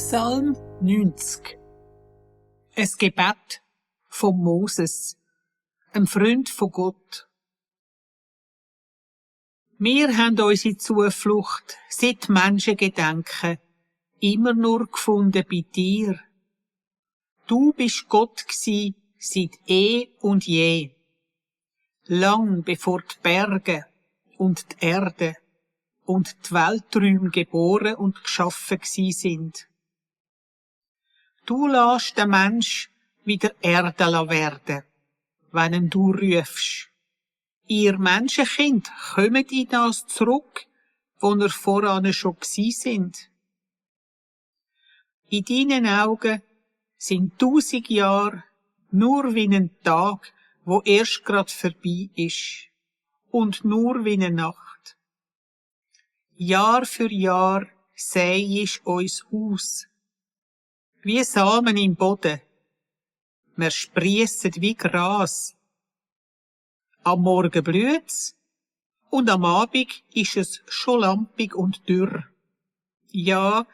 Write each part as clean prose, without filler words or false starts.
Psalm 90. Ein Gebet von Moses, einem Freund von Gott. Wir haben unsere Zuflucht seit Menschengedenken immer nur gefunden bei dir. Du bist Gott gsi seit und je. Lang bevor die Berge und die Erde und die Welträume geboren und geschaffen gsi sind. Du lässt den Mensch wieder Erde werden, wenn ihn du rufst. Ihr Menschenkind kommt in das zurück, wo ihr voran schon gsi sind. In deinen Augen sind 1000 Jahre nur wie ein Tag, wo erst grad vorbei ist, und nur wie eine Nacht. Jahr für Jahr sähst uns aus, wie Samen im Boden. Wir spriessen wie Gras. Am Morgen blüht's und am Abend ist es schon lampig und dürr. Ja,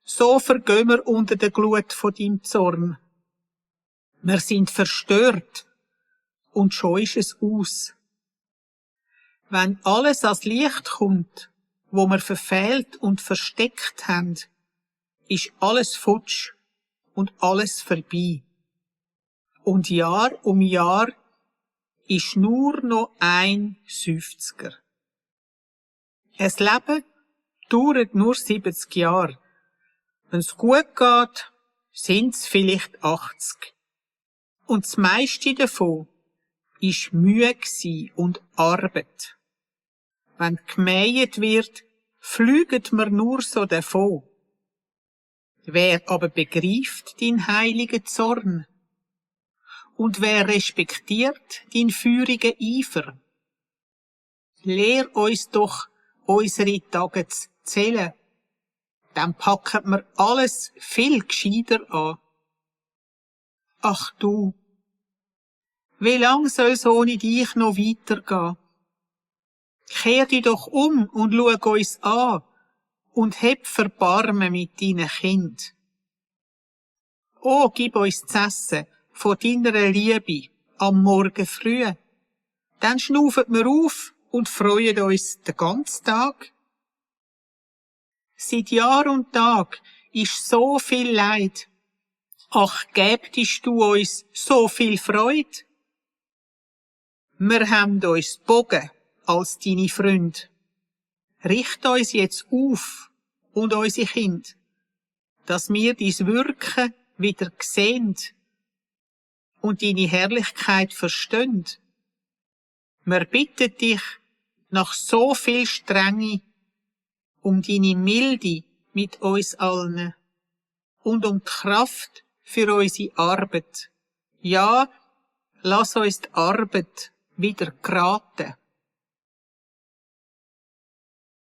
so vergehen wir unter der Glut von deinem Zorn. Wir sind verstört und schon ist es aus. Wenn alles ans Licht kommt, wo wir verfehlt und versteckt haben, ist alles futsch und alles vorbei. Und Jahr um Jahr ist nur noch ein Seufzer. Ein Leben dauert nur 70 Jahre. Wenn's gut geht, sind's vielleicht 80. Und das meiste davon ist Mühe gsi und Arbeit. Wenn gemäht wird, fliegen wir nur so davon. Wer aber begreift deinen heiligen Zorn? Und wer respektiert deinen feurigen Eifer? Lehr uns doch, unsere Tage zu zählen. Dann packen wir alles viel gescheiter an. Ach du, wie lang soll's ohne dich noch weitergehen? Kehr dich doch um und schau uns an und heb Verbarmen mit deinen Kind. Oh, gib uns zu essen von deiner Liebe am Morgen früh. Dann schnaufen wir auf und freuen uns den ganzen Tag. Seit Jahr und Tag ist so viel Leid. Ach, gäbtest du uns so viel Freude? Wir haben uns gebogen als deine Freunde. Richt uns jetzt auf und unsere Kinder, dass wir dein Wirken wieder sehen und deine Herrlichkeit verstehen. Wir bitten dich nach so viel Strenge um deine Milde mit uns allen und um die Kraft für unsere Arbeit. Ja, lass uns die Arbeit wieder geraten.